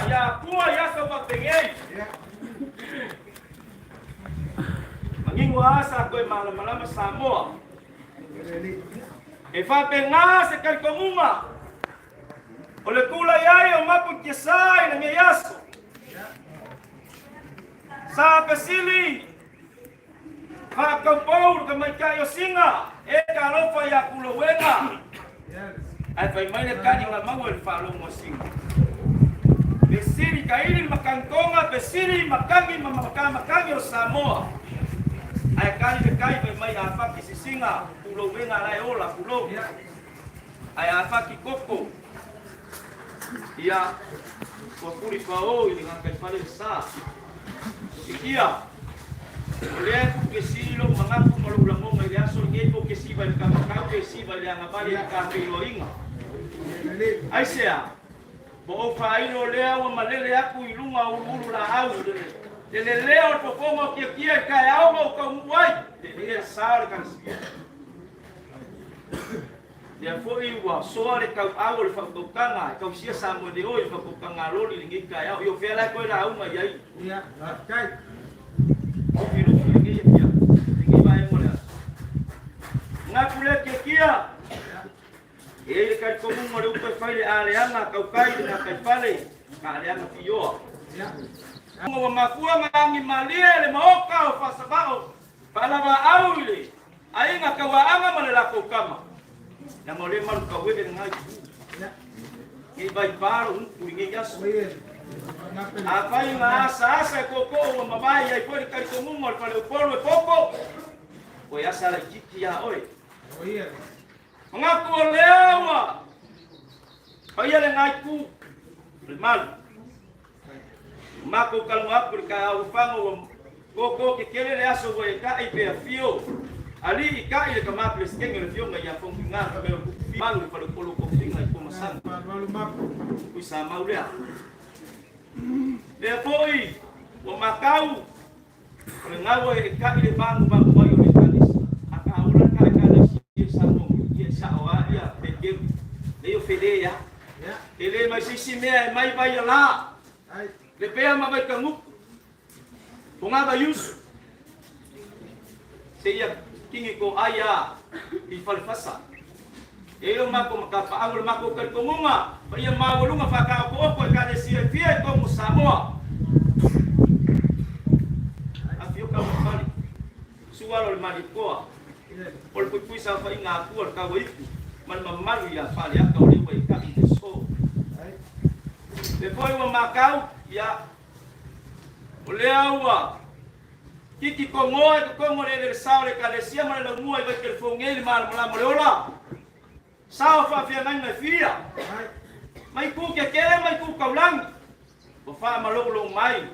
Ia Atua i aso faapenei. Manino lava sa toe malamalama Samoa. E faapena se talitonuga o le tulai ai o mapu i tiasa i lenei aso. Sa fesili faataupou le tamaitai o Sina, e talofa ia Pulouega. Ae fai mai le tali na maua i le faalogo a Sina. Fesili taili le matagitoga, fesili matagi ma matamatagi o Samoa. Ae tali le tai fai mai a fati sisina, Pulouega la e ola, pulou. Ae a fati koko, ia, ua fuli paō i le gataifale le sa. Sikia, o lea e ku fesili lou manatu ma lou lagona i le aso lenei po o ke siva i le kamakau pe siva i le agavale i le tafeiloaiga. Aisea? Ua ou faailo lea ua malele aku i luga o uluulu laau le lelea o le fofoga o Tiatia i taeao ma ou taunuu ai le sa o le Kalesia. Lea foi ua soa le tauau o le faautautaga e tausia Samoa e oi le faautautaga a loli i lenei taeao. Io fea la e toe lauga i ai? Ia, faafetai. Lufilufi lenei afiafi, lenei vaega o le aso. Manatu lea Tiatia, e i ai le talitonuga o le upu e fai le a leaga tautai i le gataifale, a leaga fioa. Ua mafua na agi malie le maota o Faasavao Faalavaau i le aiga tauaaga ma le latou tama, leaga o lea e malu tauee lena itu. Ne i vaivā lou gutu i nei aso. Afai na asaasa e tootoo ua mavae i ai foi le talitonuga o le faleupolu e popo, ua asa laitiiti ia oe. Manatu o lea ua paia lena itu o le malu. Matou talanoa atu i le taeao ua fano ua toto tetele le aso ua e ta'i pe afio alii ta'i le tama Peresetene o le afioga ia Fonotiga fai mai o le tupu malu le faleupolu o tofiga i Tuamasaga ui sa mau lea. Lea foi ua matau o le gau e ta'i le vaguvanu mai o le Ekalesia a taola le ta Ekalesia i Samoa nei ia e sa'o a ia Peteru nei o fele a e le mai se isi mea e mai vai ala le pea ma vai kanuku o ngā vai usu se ia kingi ko ai a i falefasa e ilo mako makapaau le mako talitonuga pa ia maualuga whakaokooko e kalesia e fia i tonu Samoa afio ka mafali sualo le malikoa o le puipui saofaiga a Atua le taua ipu ma le mamalu ia Faleata o lea ua e ta'i i le aso. Le foi ua makau, ia, o lea ua kiki kogoa i totonu o le eleele sa o le Ekalesia ma le laumua i Vaitelefougei i le malamalama o le ola. Sa o faafeagaiga e fia, mai itu kekele ma itu taulagi, ua faamaloulou mai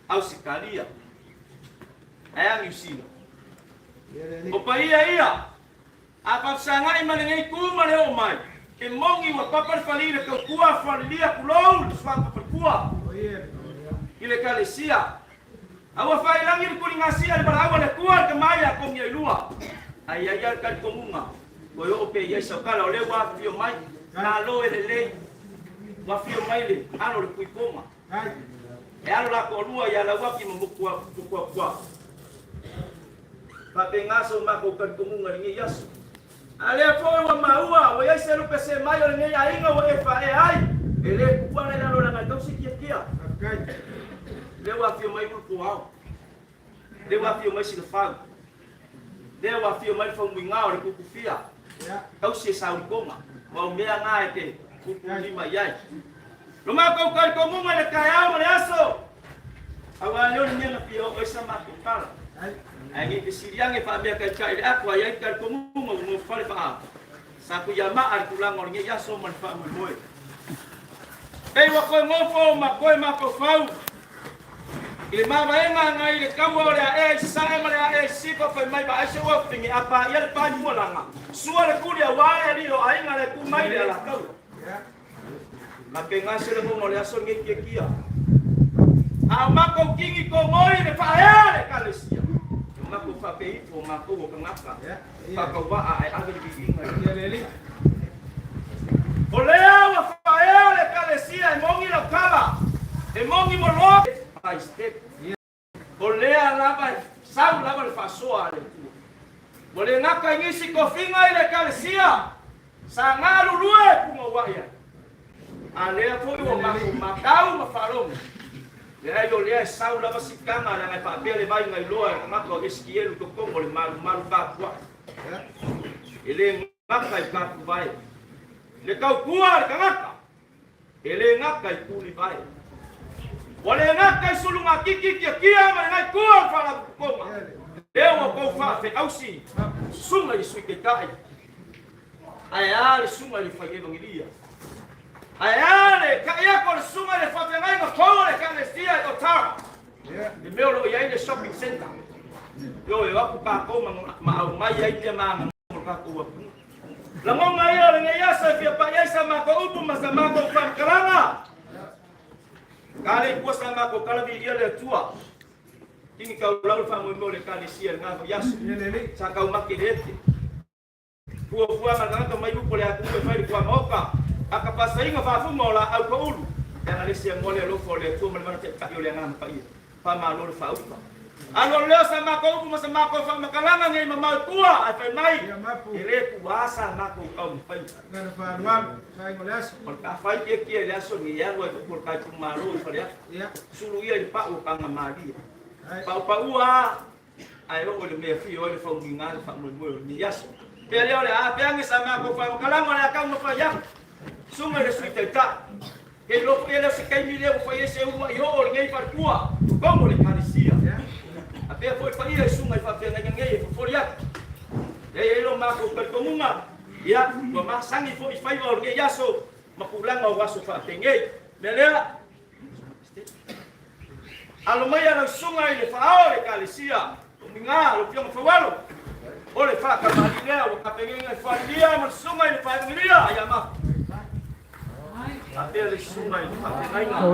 Ausetalia, ae a Niu Sila. O paia ia, a faafesagai ma lenei itu ma le oo mai, e moni ua papa le fali i le tautua falilia tulou le suafa faletua i le Ekalesia. A ua faailagi le tuligasia i le valaau a le Atua i le tama ia Togiailua, a i ai lava le talitonuga, toe oo pea i ai sau tala, o lea ua afifio mai, malo e lelei, ua afio mai le alo o le Tuipoga. E alo la toalua ia Lauaki ma Motuapuakua. Faapena so matou talitonuga i lenei aso. A lea foi ua maua, ua i ai se lupe se mai o lenei aiga ua e faaea ai, e le tuua la i lalo leaga e tausi tiatia. Lea ua afio mai Ulupuao, lea ua afio mai Silafau, lea ua afio mai le Faumuiga o le Tutufia, tausi e Saulitoga, aua o mea na e te tutulima i ai. Lo matou talitonuga i le taeao ma le aso, aua lea o le mea na fia oo ai sa matou tala. Ae nei fesili ane faamea taitai le ato a i ai le talitonuga ua nofofale faa Sakuiamaa i le tulaga o lenei aso ma le faamoemoe. Pei ua toe nofo ma toe mafaufau i le mavaega nai le taua o le aea i sasae ma le aea i sisifo fai mai vaai se ua fine a paia le pae mualaga sua le tuli aua le alii o aiga le tu mai le alataua. Faapena se lagona o le aso lenei Tiatia. A o matou kini togoi le faaea le Ekalesia, e matou faapeifu o matou o tagata faatauvaa ae ave le viiga i le Alii. O lea ua faaea le Ekalesia e lava e sau lava le faasoa a le Atua. Ua le gata i nisi tofiga i le Ekalesia sa galulue punouai ai, a lea foi ua matou matau ma faalogo, leai o lea e sau lava sitaga leaga e faapea le vai na iloa e le tagata o Esikielu i totonu o le malumalu tapuai. E le gata i tapuvae. Le tautua a le tagata e le gata i tulivae. Ua le gata i sulugatiti tiatia ma lenai tua o le Faalapotopotoga, lea ua outou faafeausi susuga i le Sui Taitai, ae a le susuga i le Fai Evangelia, ae a le tai atu o le susuga i le faafeagaiga fou o le Ekalesia i Otara, le mea o lo o i ai le shopping centre. Ioe, o atu tatou ma aumai ai mea maganoa mo le tatou atunuu. Lagona ia o lenei aso e fia pai ai sa matou upu ma sa matou faamatalaga. Ka le ipua sa matou tala viia le Atua. Kini taulau le faamoemoe o le Ekalesia i lena foi aso. Sa taumate le ete. Fuafuaga a le tagata mai upu o le atunuu e fai le tuamaota. Aka faasaina faafuma o laau toulu. Leaga le isi amoa le alofa o le Atua ma le mana taitai o le Agaga Paia. Faamalo le faauta. Alu alu lea o sa matou upu ma sa matou faamatalaga nei mamao i tua, ae fai mai, e le tuua sa matou taumafaiga. O le taafai kiekie i le aso nei e alu ai upu o le ta itumalo i Faleata. Sulu ia i le pau o Tagamalie. Paupaua a, ae oo i le mea e fio ai le faumuiga le faamoemoe o lenei aso. Pea lea o le a pe age sa matou faamatalaga o le a taumafai atu. Susuga i le Sui Taitai, Kei loko ia lea o se taimi lea ua fai ai se uluai oo o lenei faletua, totonu o le Ekalesia. A pea foi paia i susuga i faafeagaiga nei e fofoli atu. E i ai lo matou talitonuga, ia, ua masani foi i faiva o lenei aso ma tulaga o aso faapenei. Mea lea, alo maia lau susuga i le faaoo o le Ekalesia, Tomiga, lau Afioga Faualo, o le faatamalii lea ua tapenega e Falilia ma le susuga i le Faevagelia ia Mafu. Faapea le susuga i le faafeagaiga le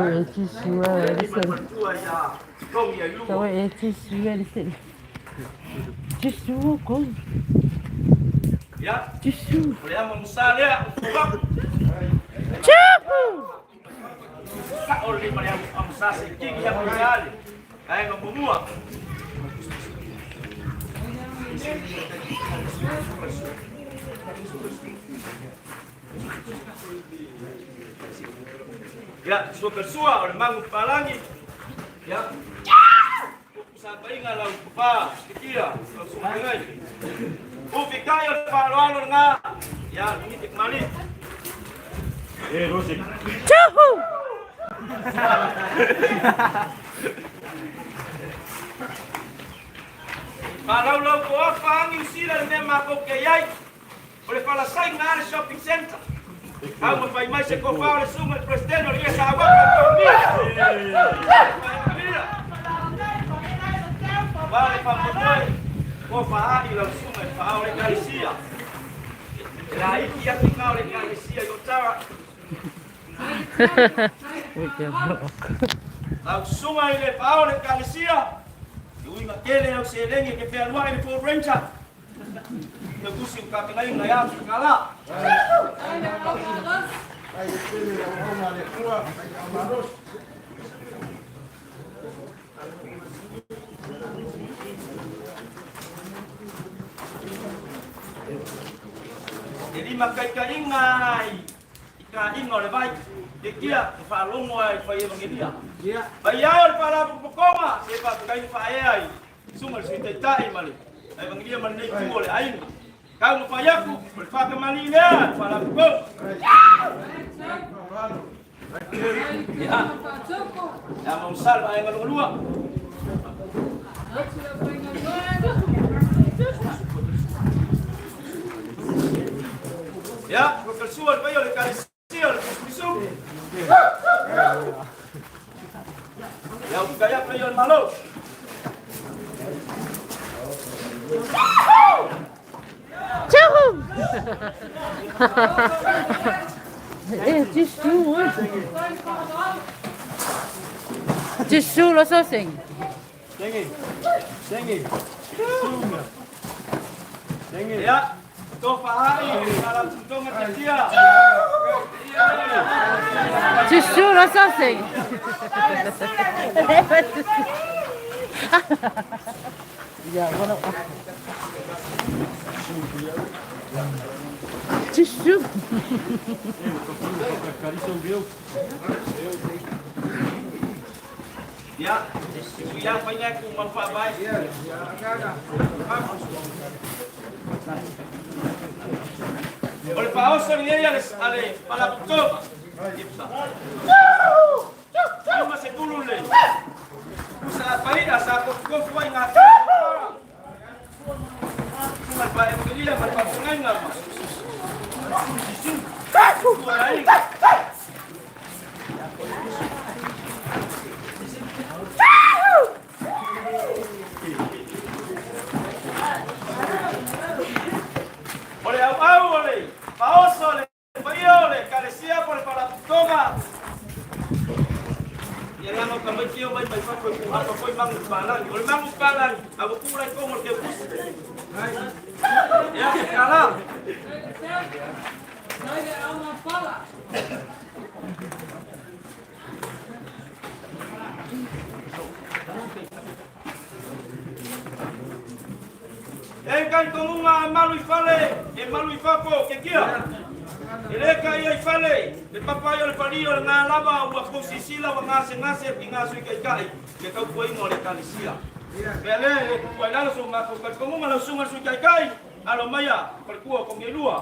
alii ma le faletua ia Togi Ailua. Ia, o le amo musa lea, o fau aku. Sao lelei ma le amusa se kingi ia mai ale. Ae muamua. Ia, sua ka sua o le magu palangi. Ia. Upu lau papa, sikia, lau sumangai. Ufi kai o le faaaloalo lena. Ia, lungi te mali. E, Rose. Tchuhu! Malaulau ko afa angi usila le mea matou ke iai. O le falasaiga a le shopping centre. Au ma fai mai se kofa o le susuga i le Presidente o le Ia Saawaka o Tomia. Wa le faamoemoe kofa ai lau susuga i le faaao o le Ekalesia. E laiti atu i o le Ekalesia i Otawa. Lau susuga i le faaao o le Ekalesia, e uiga tele au seleni e te fealuai i le Ford Ranger. Te tusi o kapenaiga ia $1,000. E lima kaikaiga i ka iga o le vai, ke kia e faalogo ai i fai evangelia. Vai ai o le faalapotopotoga, se faafetai le faaea i Susuga i le Sui Taitai ma le Evangelia ma lenei itu o le aiga. Tau ma fai atu, o le faatamalii lea, le faalapotopotoga. Ia, ia mausalo aiga lualua. Ia, ua kalsua le paia o le Ekalesia o le Pusupusu. Ia, uka ia paia o le Malo. Tchuhu! Eh, tchu Tchu lo soseng. Ia, tofa hai, faalapotopotoga tiatia. Tchu lo soseng. Ia, voilà. Gesù! Ia, ia faiga e ku mau faavae. O le faaoso lenei a le a le Faalapotopotoga. Lima sepulu le pusa apaina sa kofukofu ai ngā ma le faevangelia ma le faafeagaiga ma tuaiga. O le auau o le faaoso le paia o le Ekalesia po o le Faalapotopotoga. Ia le aga o tamaiti e omai mai fafo e puhapa foi magu papalagi. O le magu papalagi, a ua tuu la i totonu o le teutusi. Ia, e tala. E kai tonuga a malu i fale, e malu i fafo, ke kia. E le kai ia i fale, le papa ai o le falia o le ngā lava ua kou sisila ua gasegase ki ngā sui taitai, le tautuaina o le Ekalesia. Mea lea e le tutu ai lalo so matou talitonuga lau susuga i le sui taitai, alo maia faletua o Togielua.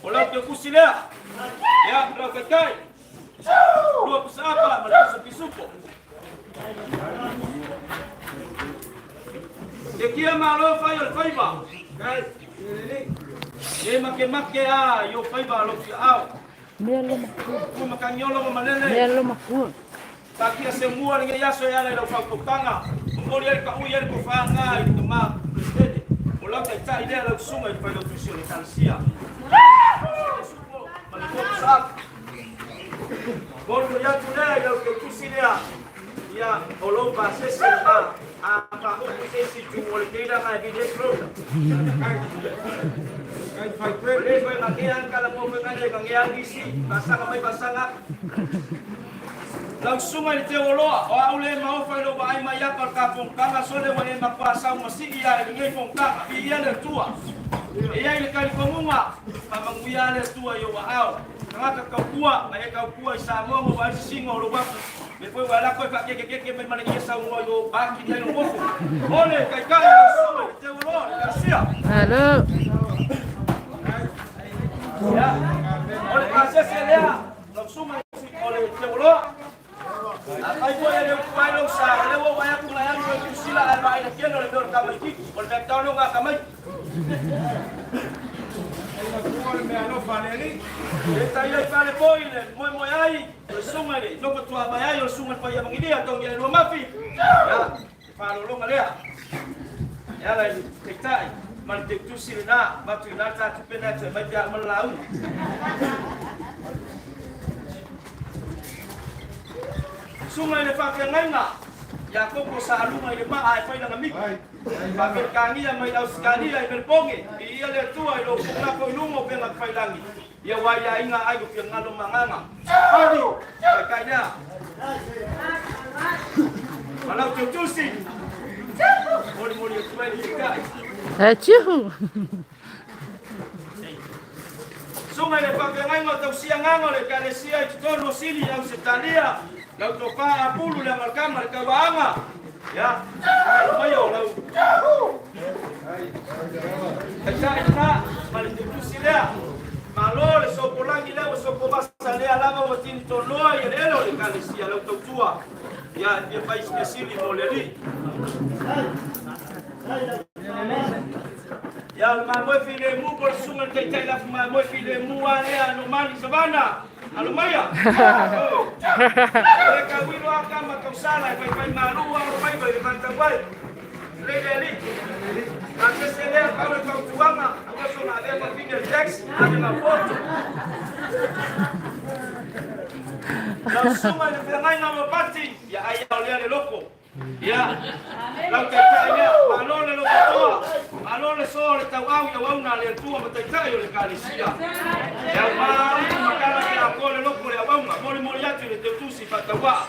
O lau teutusi lea, ia lau taitai, lua pusaapa ma le pusa pisupo. Ke kia malo fai o le faiva. E makemake a i o faiva a lou fiaao. Mea lo makua. Ua makagiolo ma malele. Mea lo makua. Taatia se mua lenei aso e ala i lau faautautaga, momoli ai le taui ai le tofa nga i le tama Peresetene, o lau taitai lea lau susuga i le failautusi o le Ekalesia. Supo ma le lua pusaapa. Molimoli atu lea i lau teutusi lea, ia o lou pasese lena, a faaopo se isi itu o le teilaga e vili ai Florida. Le koe ngakea ang kala mo koe ngane ngakea ang isi, vasaga mai vasaga. Lau susuga i le Teuoloa, o au le maofa i lou vaai mai aka o le ta fonotaga, sole ua e makuasau ma sii ia i lenei fonotaga. Viia le Atua. E i ai le talitonuga, faamanuia le Atua i ou aao. Tagata tautua, na e tautua i Samoa ma ua ai sisiga o lou afu. Me foi ua lako e faakekekeke mai ma le ia saunoa i o akili ai lou moku. Ole, taitai, lau susuga i le Teuoloa, le Ekalesia. Malo. Ia, o le pasese lea, lau susuga i o le Teuoloa. Afai foi e le upu ai lou sa, o lea ua ou vaai atu nai alu i Niu Sila ae vaai le kene o le mea o le tamaitiiti, o le mea tatau lea o ngā tamaiti. E tai ai fale foi le moemoe ai o le susuga i le nofo tuavae ai o le susuga i le Faiavagilia Togi Aelua Mafi. Ia, le faalologa lea e ala i le taitai ma le teutusi lena, avatu i ina le ta tupe lena e toe aumai pe a uma le lauga. Susuga i le faafeagaiga, Iakopo sa aluga i le maa e fai lana miti. Faaperekania mai Ausetalia i Melebone, viia le Atua i lou pulako i luga o pega tafailangi, ia ua i aiga ai o fiagalo ma agaga. Pali, taitai lea. Ma lau teutusi, molimoli atu ai le taitai. Atiu! Susuga i le faafeagaiga o tausia agaga o le Ekalesia i totonu o Sili i Ausetalia, lau tofa Apulu le Agalekama le Tauaanga, ia, alo mai o lau taitai lena ma le teutusi lea. Malo le sopolagi lea ua sopovasa lea lava ua tini tonoa i eleele o le Ekalesia lau tautua, ia, e fia fai se fesili mo le Alii. Ia o le mamoe filemu po o le susuga i le taitai lafu mamoe filemu a lea a Nomani Savana. Alo maia. E tauilo a kama tausala e faifai malu a olo faiva i le fantau ai. Lelei le alii. Pasese lea pau le fautuaga aua sona avea fafine le tax ave ma poto. Lau susuga i le feagaiga o Pati, ia ai o lea le loko. Ia, lau taitai lea, malo le lototoa, malo le soa o le tauau i auauna a le Atua ma taitai o le Ekalesia. E aumā upu ma tala pe atoa le loko o le auauna, molimoli atu i le teutusi faatauaa.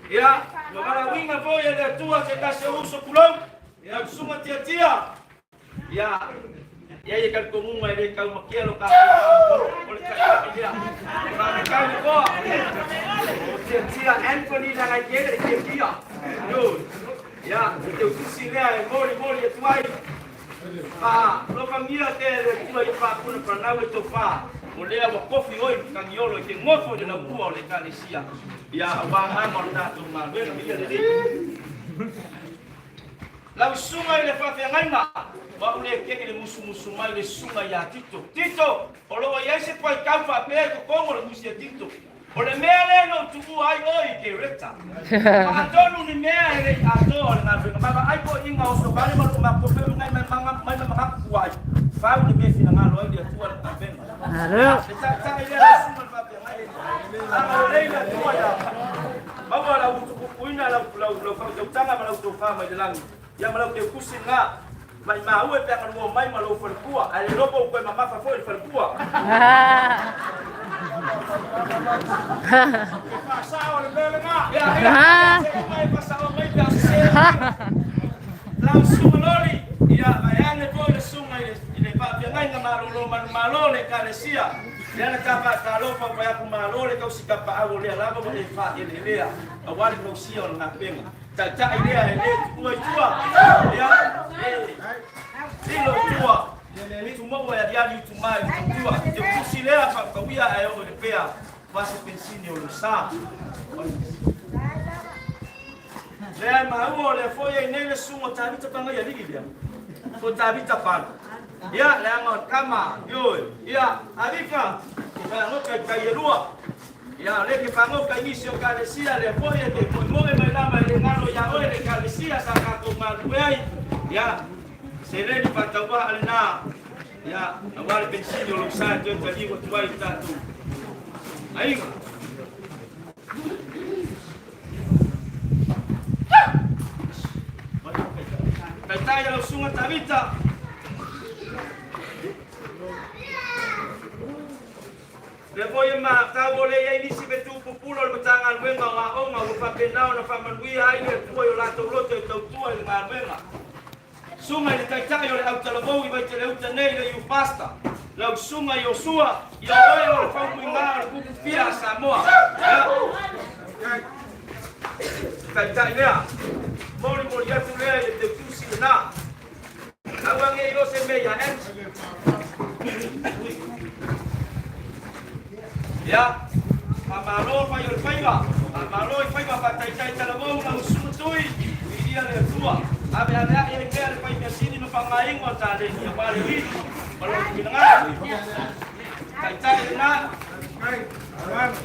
Ia, ma valaauina foi e le Atua se tasi o uso pulou, lau susuga Tiatia. Ia, e i ai le talitonuga e le taumatea lo tatou o le taitai lea. Faafetai le toa. O Tiatia Anthony Lagaitele le Tiatia. Ioe. Ia, o le teutusi lea e molimoli atu ai. Faalofagia pea e le Atua ia faapunapanau le tofa, o lea ua tofi oe i Matagiolo e te nofo i le lautua o le Ekalesia, ia aua agaga o le tatou galuega. Viia le Alii. Lau susuga i le faafeagaiga, ua ou le tei i le musumusu mai le susuga ia Tito. Tito, o lo o i ai se faitau faapea i totonu o le tusi a Tito. O le mea lea na ou tuua ai oe i Kereta. Faatonu ni mea e le i atoa o le galuega. Ma vaai toeaiina oso vale ma lou matou feogai mai mai mai ma manatu tuai. Fau le mea e finagalo ai le Atua le galuega. Malo. Le taitai lea le susuga i le faafeagai. Agalelei le Atua ia maua lau utupupuina lau lau lau faautautaga ma lau tofa mai le lagi. Ia ma lau teutusi lena. Maimau e pe a galua mai ma lou faletua, ae le iloa po ua toe mamafa foi le faletua. Ia, ia, se uma e faasao mai pe a sese. Lau susuga Loli, ia, vaeane foi le susuga i le, i le faafeagaiga malolo manumalo o le Ekalesia, lea na ta faatalofa ua fai atu malo le tausi tapaau o lea lava ua e faaeleelea aua le tausia o le galuega. Taitai lea e le tuua i tua, ia, e lilo i tua, utumaua e aliali utumae ututua, te utusi lea faatauia ae oo i le pea ma se pensine o Lusa. Lea e maua o lea foi e i nei le susuga o Tavita Pagaialii lea, po o Tavita Palo. Ia, leaga o le tama, ioe, ia, Tavita, e faagoka i tai e lua. Ia, o lea e te faagoka i nisi o Ekalesia, lea foi e te moemoe mai lava e le galo ia oe le Ekalesia sa tatou galulue ai. Ia, seleni faatauvaa lena, ia, aua le penisini o lou sa e toe taliu atu ai i le tatou aiga. Taitai a lau susuga Tavita. Lea foi e matau o lea e i ai nisi fetu pupula o le Matagaluega o Aoga ua faapena ona faamanuia ai le Atua i o latou loto e tautua i le galuega. Susuga i le Taitai o le Autalavou i Vaiteleuta nei le Youth Pastor, lau Susuga Iosua, ia oe o le fautuiga o le Pupufia a Samoa. Ia, Taitai lea, molimoli atu lea i le teutusi lena. Aua ne i o se mea ia Angie. Ia, faamalo fai o le faiva, faamalo i faiva faataitai talavou lau susuga Tui, viia le Atua. Aveaveai ai pea le fai measili ma faaaogaina o taleni aua le lili ma lona finagalo. Taitai lena,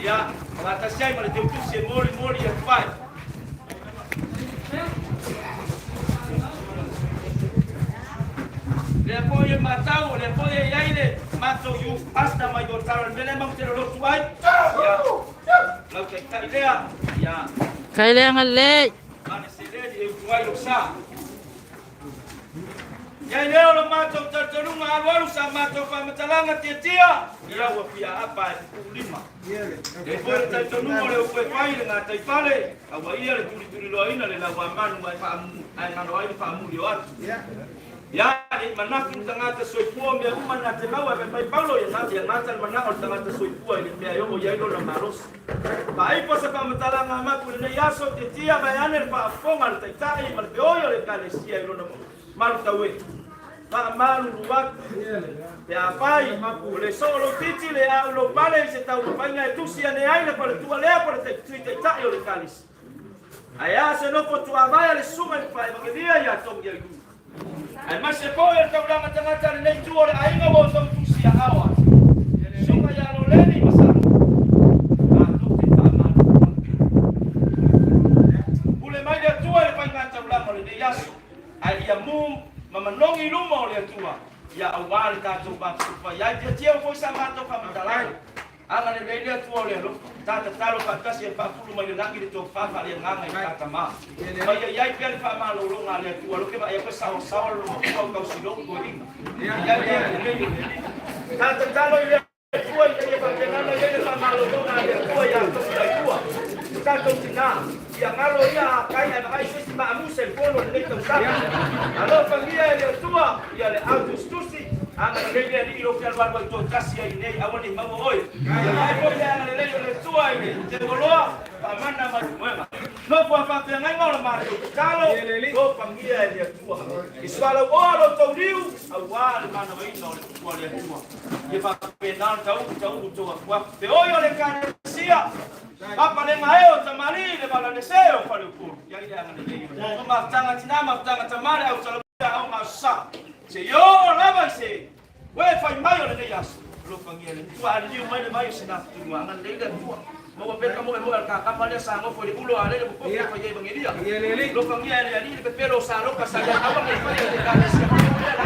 ia, faatasi ai ma le teutusi e molimoli atu ai. Lea foi e matau, o lea foi e i ai le matou youth pastor mai Otara, le mea lea matou te lolotu ai. Ia, lau taitai lea, ia, Kai le agalelei. ma le seleni e utu ai lou sa. Ia i lea o lo matou talitonuga alualu sa matou faamatalaga tiatia, ia ua fia apa e pupuulima. E foi le talitonuga o le upu e fai i le gataifale, a ua ia le tulituliloaina le lauamanu ae faamu, ae galo ai le faamuli o atu. Ia, ne i manatu le tagata soifua o mea uma na te maua e fai mai Paulo, ia gata, ia gata le manao o le tagata soifua i le mea e oo i ai lona malosi. Faaipo se faamatalaga a maku i lenei aso, tiatia vaeane le faafofoga a le Taitai ma le feoi o le Ekalesia i lona malutaue. Faamalulu atu, pe afai o le soo lou titi le au lou pale i se taumafaiga e tusi ane ai le faletua lea po le Sui Taitai o le Ekalesia. Ae a se nofo tuavae a le susuga i le Faevangelia ia Togi Ailu. Aemaise foi o le taulaga tagata a lenei itu o le aiga ua outou tusi aao ai. Susuga ia Loleni ma Salo. Matou te faamalulu atu. Pule mai le Atua i le faiga taulaga o lenei aso, ae ia mu ma manogi i luma o le Atua, ia aua le tatou vafeufai ai. Tiatia ua foi sa matou faamatalaga. Agalelei le Atua o le alofa. Ta tatalo faatasi e faafulu mai le lagi le tofa faaleagaga i ta tama. Ma ia i ai pea le faamalologa a le Atua loke vaai atu e saoasaoa le lomatua o tausilou toeaina. Ia i ai pea le lelei o le Alii. Ta tatalo i le Atua ina ia faapena ona i ai le faamalologa a le Atua ia outou i Atua. tatou tinā. Ia galo ia a kai ae vaai se isi maamuse i le fono i lenei tausaga. Alofagia e le Atua ia le au tusitusi, agalelei le Alii i lou fealualu ai toatasi ai nei, aua ne i maua oe. Ia vaai foi le agalelei o le Atua i le teuoloa, faamana ma le moega. Nofo a faafeagaiga o le matou tatalo, alofagia e le Atua. I sualauoa lo outou liu, aua le manavaina o le upu a le Atua. Ia faapena ona tauu tauu outou afuafu. Feoi o le Ekalesia, Papalega e o tamalii le valalese o Faleupolu. I ai le agalelei o le Atua. Mafutaga tina, mafutaga tama, le au salamuia, aoga aso sa. Seia oo lava i se Ue fai mai o lenei aso. Alofagia le Atua, a liliu mai le vai o se nafutunuaga agalelei le Atua. Maua pea ka moemoe o le kakapa lea sa nofo i le ulo a lele ua kofi e fai ai Evangelia. Alofagia e le Alii le pepelo o Saloka sa ia aua nei faia i le Ekalesia fou lea la.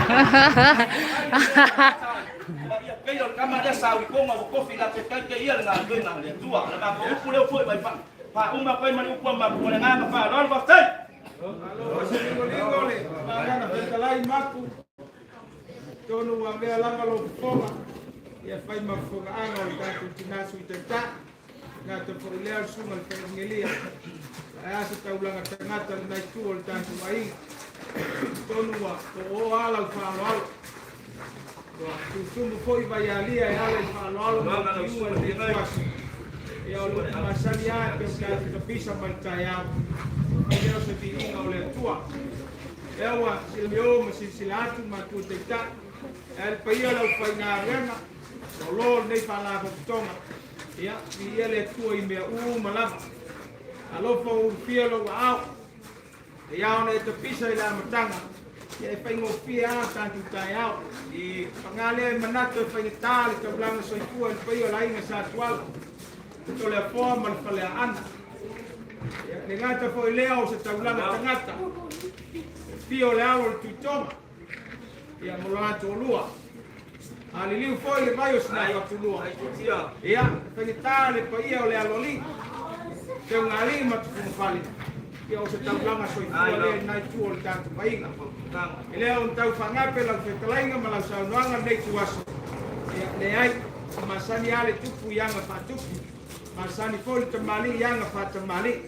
Ma ia pei o le tama lea sa uikonga ua kofi la te kai ia le galuega a le Atua. O le matou upu lea ua foi mai fa faauma atu ai ma le upu a matou ma le agaga faaaloalo. Faafetai. Malo se ligoligo le Magana fetalai mapu tonu ua mea lava lou fofoga ia fai ma fofogaaga o le tatou tina Sui Taitai gata foi lea o le susuga i le Faiegelia ae a se taulaga tagata lenai itu o le tatou aiga tonu ua oo a lau faaaloalo ua tutumu foi vaialia e ala i faaaloalo ma tiuga i lenei ituaso. Ia o le upu masani lava e pei o tatou tapisa mai le taeao, fai lea o se viiga o le Atua. Lea ua silamio ma silasila atu matua taitai, ae le paia o le aufaigaluega o lo lenei faalapotopotoga. Ia, viia le Atua i mea uma lava. Alofa ua ulufia lou aao. E ao ona e tapisa i le amataga, ia e faigofie lava tatou taeao. Paga lea e manatu e faigata le taulaga soifua i le paia o le aiga Sa Tuala, Toleafoa ma le Faleaana. Ia, le gata foi lea o se taulaga tagata, e fia o le alo o le Tuitoga, ia ma lo latou toalua. A liliu foi le vai o Sinafatulua, ia, e faigata le paia o le aloalii, Teugalii ma Tufugafale, ia o se taulaga soifua lea i lena itu o le tatou aiga. E le o na tau faagape lau fetalaiga ma lau saunoaga lenei ituaso, ia, leai, e masani lava le tupu i aga faatupu, masani foi le tamalii i aga faatamalii.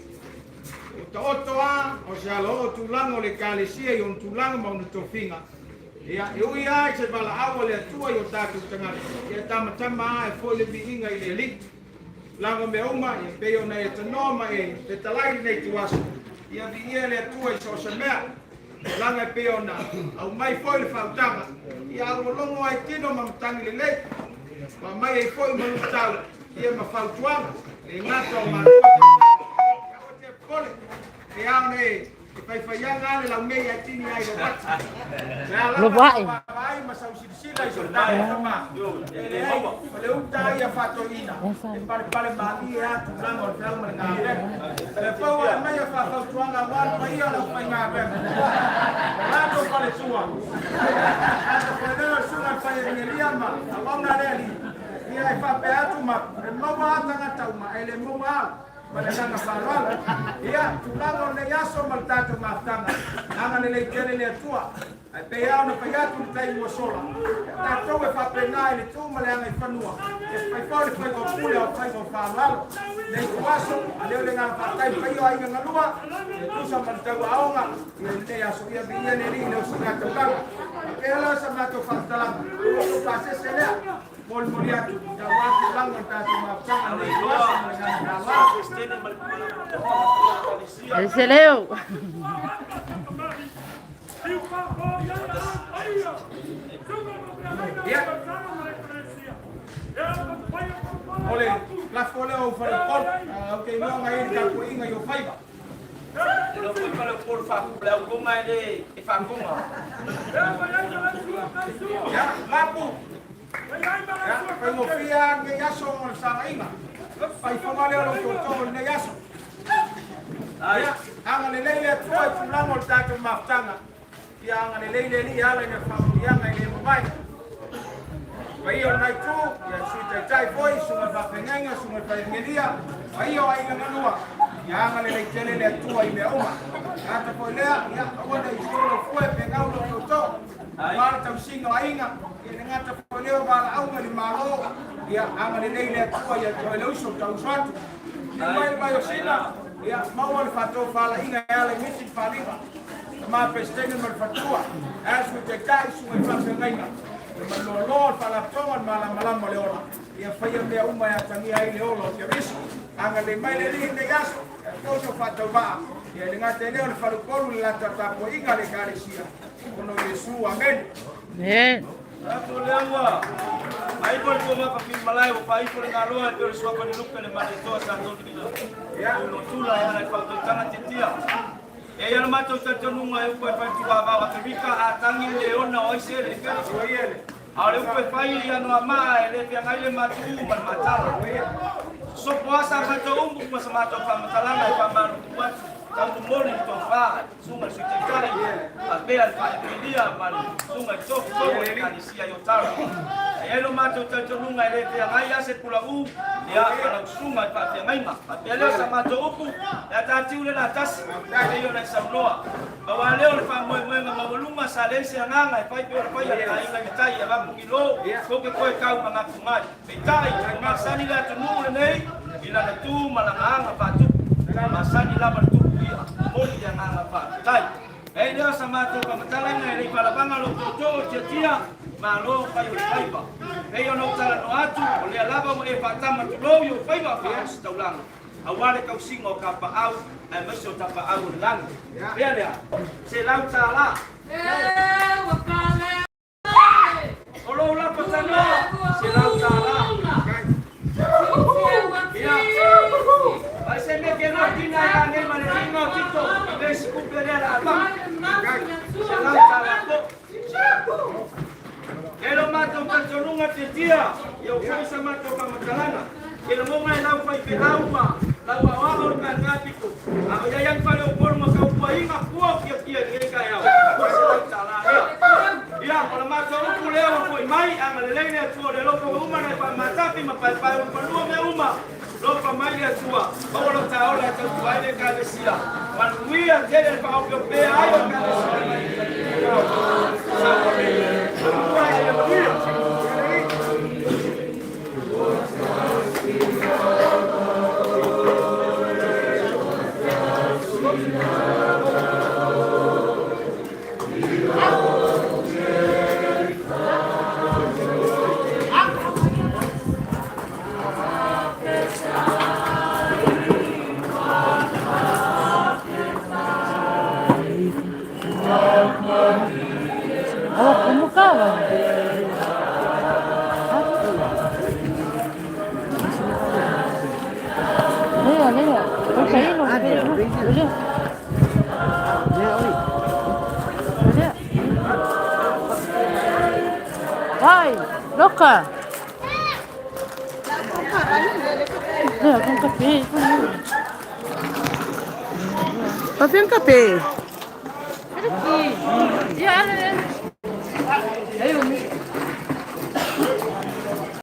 Ua taoto lava o se alaoo tulaga o le Ekalesia i ona tulaga ma ona tofiga. Ia, e ui lava i se valaau a le Atua i o tatou tagata, ia e tamatama lava e foi le viiga i le Alii. Laga mea uma, ia pei ona e tanoa ma e fetalai i lenei ituaso, ia viia le Atua i so o se mea. Laga e pei ona aumai foi le faautaga, ia a ua logo ai tino ma matagi lelei, ua aumai ai foi ma luitau, ia ma fautuaga, le gata o matua taitai, ia aua te popole, e ao ona e E faifaiaga a le laumei ae tini ai lou ati. Se a lava Lova'i. sau vaavaai ma sau silasila i so tatou tama. E leai, o le uta ia faatoeaina, e palepale malie a tulaga o le feau ma le galuega. E pau ae mai a faafautuaga aua le paia o le aufaigaluega. O latou faletua. Latou foi lea o le susuga i le Faiegelia ma auauna a le Alii. Ia e faapea atu ma e maua a tagata uma ae le maua au. Ma le agaga faaaloalo. Ia, tulaga o lenei aso ma le tatou mafutaga, agalelei tele le Atua. Ae pei lava ona fai atu i le taimi ua sola, ia tatou e faapena i le tu ma le agaifanua, e fai foi le faiga o pule o faiga o faaaloalo. Lenei ituaso, aleo le agaga faafetai i le paia o aiga galua, e tusa ma le tauaoga i lenei aso. Ia viia le Alii i le osiga taulaga. Faapea la sa matou faamatalaga, ua outou pasese lea. Molimoli atu aua tulaga o le tatou mafutaga i lenei ituaso ma le agaga faaaloalo. Ese leo. Ia, o le lafo lea o Faleupolu, ou te iloa na i ai le tapuaiga i ou faiva. E lofo i Faleupolu faa-le aukonga e le e faakonga. Ia, mapu. Ia, faigofie lava lenei aso o le fesaagaiga. Faifoga lea o lou tootoo i lenei aso. Ia, agalelei le Atua i tulaga o le tatou mafutaga. Ia agalelei le Alii e ala i le faamanuiaga e le mavae. Paia o lena itu, ia le Sui Taitai foi, Susuga i le Faafeagaiga, Susuga i le Faiegelia, paia o aiga galua, ia agalelei tele le Atua i mea uma. Gata foi lea, ia aua ne i solo fue pe gau lou tootoo, aua le tausiga o aiga, ia le gata foi lea o valaauga i le Malo, ia agalelei le Atua ia toe le uso tauuso atu. Liliu mai le vai o Sina, ia maua le faatofalaiga e ala i nisi le faaaliga. Tama Pesetene ma le faletua, ae a le Sui Taitai, susuga i faafeagaiga, le Manuloaloa, le Faalapotopotoga, le Malamalama o le Ola, ia faia mea uma e atagia ai le ola o Keriso. Agalelei mai le Alii i lenei aso, ia outou so faatauvaa, ia e le gata i lea o le faleupolu i le latou tapuaiga a le Ekalesia, ona o Iesu. Amene. Amene. Manatu o lea ua faaipo le tuamafa fili malae ua faaipo le galoa e pei o le suafa ni lupe le Malietoa Sa Tonu Tuiloatula e ala i faautautaga tiatia. E i ai le matou talitonuga e upu e fai le tuavao Aferika a tagi le leona o ai se le fele. A o le upu e fai i Anoamaa e le feagai le matuu ma le matala. Sopo lava sa matou upu ma sa matou faamatalaga e faamalulu atu, tau momoli le tofa i le Susuga i le Sui Taitai faapea le Faaepilia ma le Susuga i le Tofu o le Ekalesia i Otara. E i ai lo matou talitonuga e le feagai lava se pulaʻu ia ma lau susuga i le faafeagaiga. Faapea lea o sa matou upu, e atatiu le latasi, pei ona e saunoa. Pau lava lea o le faamoemoega maualuga sa leai se agaga e fai pei ona faia le aiga i le tai a Vapugilo, tou te toe tau manatu mai. Peitai, ua masani le atunuu lenei i lana tu ma lana aga faatupu. Ua masani lava le tupu ia. Momoli le agaga faafetai. E le o sa matou faamatalaga e le i falavaga lou tootoo tiatia, malo fai o le faiva. Pei ona ou talanoa atu, o lea lava ua e faatama tulou i ou faiva faa-ositaulaga, aua le tausiga o tapaau aemaise o tapaau o le lagi. Pea lea, $100. O lou lapa tanoa, $100. Ia, ai se mea ke loa tina e la nei ma le liga o Tito, i le isi kupe lea la avaka. $100 po. E lo matou talitonuga tiatia, ia ua fai sa matou faamatalaga. Ke lagona e lau faifeau ma lau aoao le paepae pito. A o iai ai faleupolu ma tautuaina fua o tiatia i lenei taeao, o $100 lea. Ia, o le matou upu lea ua foi mai, agalelei le Atua o le alofa ua uma ona e faamatafi ma paepae ulufanua mea uma. Lofa mai le Atua, maua lou taola e tautua ai le Ekalesia. Manuia tele le faaopeopea ai o Ekalesia mai le Samoa nei. Manuia ia manuia. Oh, kumukha. Lea, lea. Oi, kaino. Lea. Lea. Vai, loka. Lea, kung kape. Fazer um café. Aqui. E olha, né?